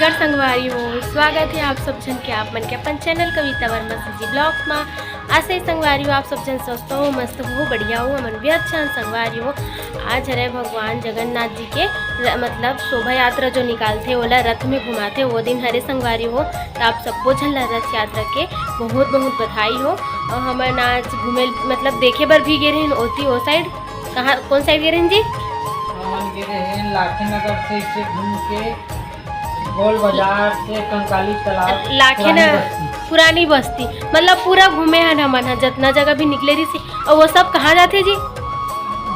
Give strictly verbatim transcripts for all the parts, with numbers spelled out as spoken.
और संगवारी हो, स्वागत है आप सब झन के आप मन के अपन चैनल कविता वर्मा सीजी ब्लॉग्स मा। आशा है संगवारी हो, आप सब झन स्वस्थ हो, मस्त हो, बढ़िया हो, हमन भी अच्छा हन संगवारी हो। आज हरे भगवान जगन्नाथ जी के र-, मतलब शोभा यात्रा जो निकालथे, ओला रथ में घुमाथे, वो दिन हरे संगवारी हो। त आप सबो झन ला रथ यात्रा के बहुत बहुत बधाई हो। और हमन आज घूमे, मतलब देखे बर भी गे रहेन ओती, ओ साइड। कहाँ, कौन साइड गे रहेन जी? हमन गे रहेन लाखे नगर से, इसे घूम के गोल बाजार से कंकाली तालाब, लाखे पुरानी न-, बस्ती। पुरानी बस्ती, मतलब पूरा घूमे हन हमन ह, जतना जगह भी निकले रहिस। और वो सब कहाँ जाथे जी?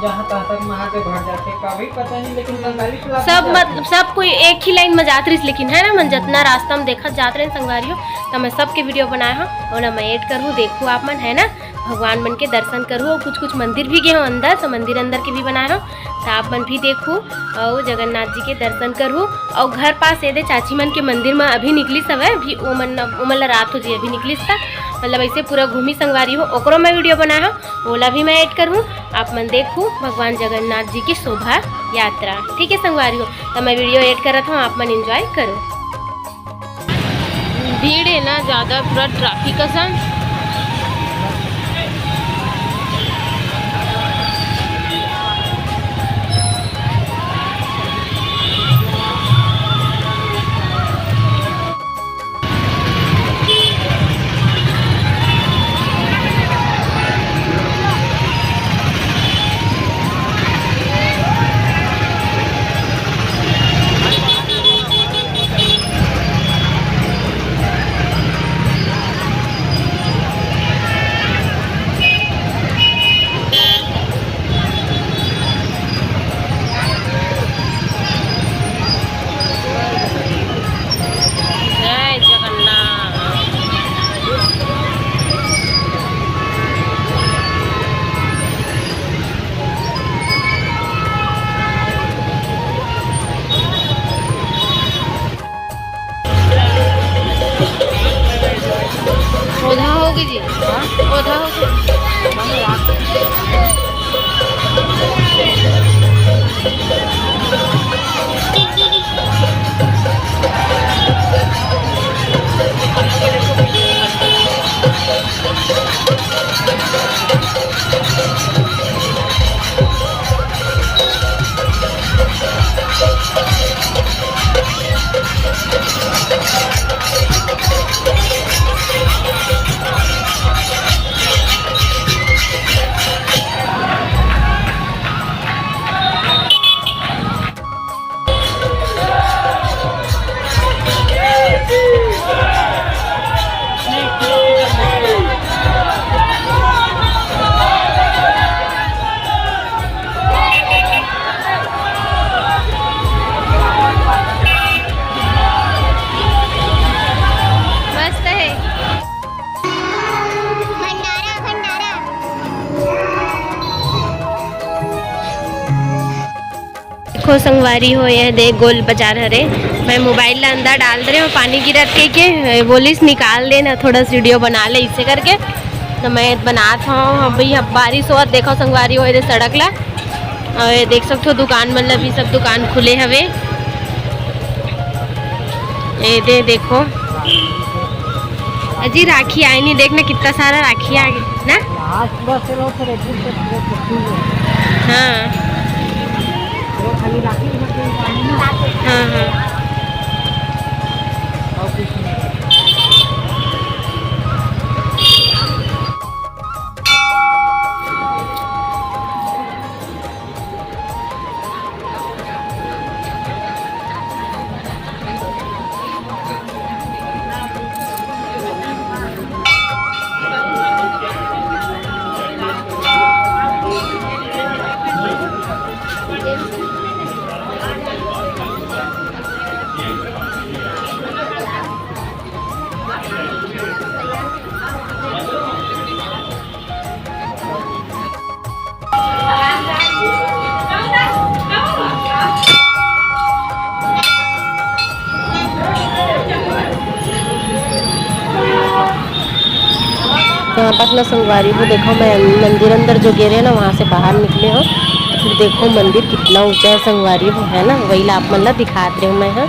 जहाँ तहाँ तक महादेव घर जाथे, कभी पता नहीं, लेकिन कंकाली तालाब सब भी मत-, जाथे। सब कोई एक ही लाइन में जात रहिस, लेकिन है ना, मन जतना रास्ता में देखत जात रहे संगवारी हो, त मैं सबके वीडियो बनाए हूँ, ओला मैं ऐड करूँ, देखू आप मन, है ना। भगवान मन के दर्शन करू। और कुछ कुछ मंदिर भी गे हो अंदर, तो मंदिर अंदर के भी बनाए हो, तो आप मन भी देखू और जगन्नाथ जी के दर्शन करू। और घर पास ये दे चाची मन के मंदिर में अभी निकलिस हवे, अभी ओमन, ओमन ला रात हो जी, अभी निकलिस था, मतलब ऐसे पूरा घूमी संगवारी हो, ओकरो मैं वीडियो बनाए हो, ओला भी मैं ऐड करू। आप मन देखू भगवान जगन्नाथ जी की शोभा यात्रा, ठीक है संगवारी हो, तो मैं वीडियो ऐड करत हूँ, आप मन एंजॉय करो। भीड़ है ना ज़्यादा, पूरा ट्रैफिक असन। जय जगन्नाथ। ओधा होगे जी, ओधा होगे। मस्त है। भंडारा, भंडारा। देखो संगवारी हो, ये दे गोल बाजार हरे। मैं मोबाइल ला अंदर डाल दे रहे हूँ, पानी गिरत के, के बोलिस निकाल दे ना, थोड़ा वीडियो बना ले इसे करके, तो मैं बनात हूँ। अभी अब बारिश होवत, देखो संगवारी हो, ये दे सड़क ला, और ये देख सकते हो दुकान, मतलब ये सब दुकान खुले हवे। ये दे देखो अजी, राखी आए नहीं, देखना कितना सारा राखी आ गई ना। लास्ट बस से रहो, फिर एक दिन से पूरे छुट्टी हुई। हाँ। वो खाली राखी में कोई पानी ना। हाँ, हाँ। और कुछ नहीं। यहाँ पास ना संगवारी हो, देखो मैं मंदिर अंदर जो गे रहे ना, वहाँ से बाहर निकले हो, फिर देखो मंदिर कितना ऊंचा है संगवारी हो, है ना, वही ला आप मन ला दिखात रहे हो मैं, हाँ।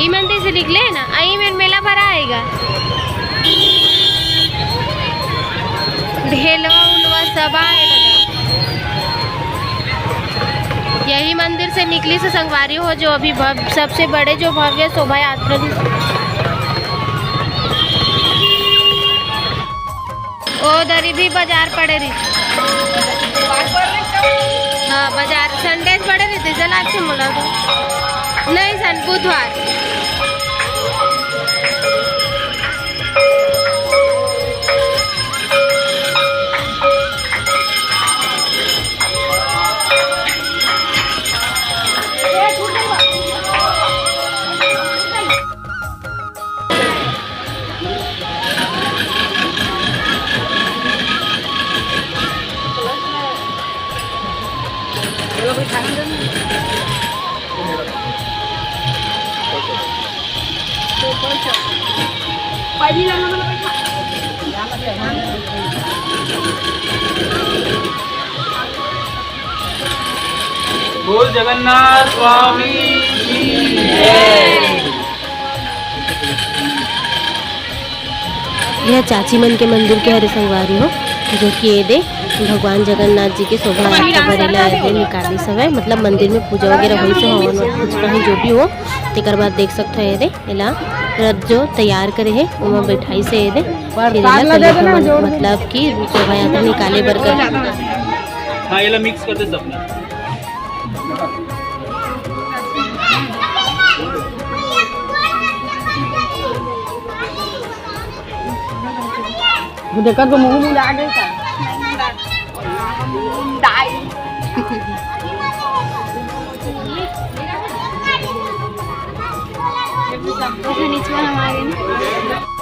ई मंदिर से निकले ना, आई में मेला भरा आएगा। ढेलवा उलवा सब आए दादा। यही मंदिर से निकली से संगवारी हो, जो अभी भव-, सबसे बड़े जो भव्य शोभा यात्रा। ओ दरी भी बाजार पड़े रही। हाँ, बाजार Sunday पड़े रही, चला अच्छे मोला तो। नहीं सन, बुधवार। बोल जगन्नाथ स्वामी की जय। यह चाची मन के मंदिर के हरे संगवारी हो, जो कि ये दे भगवान जगन्नाथ जी के शोभा यात्रा बरेला ये दे निकाली सवय, मतलब मंदिर में पूजा वगैरह होई से हवन कुछ कहीं जो भी हो, तेकर बाद देख सकते हो ये दे एला रथ जो तैयार करे हे ओमा बैठाई से ये दे फिर एला कलयुग मन, मतलब कि शोभा यात्रा निकाले बर कर। हाँ, ये ला mix कर दे सब में। देखत तो मुंह मुंह आ गए का? सब तो नीचे हमारे ना।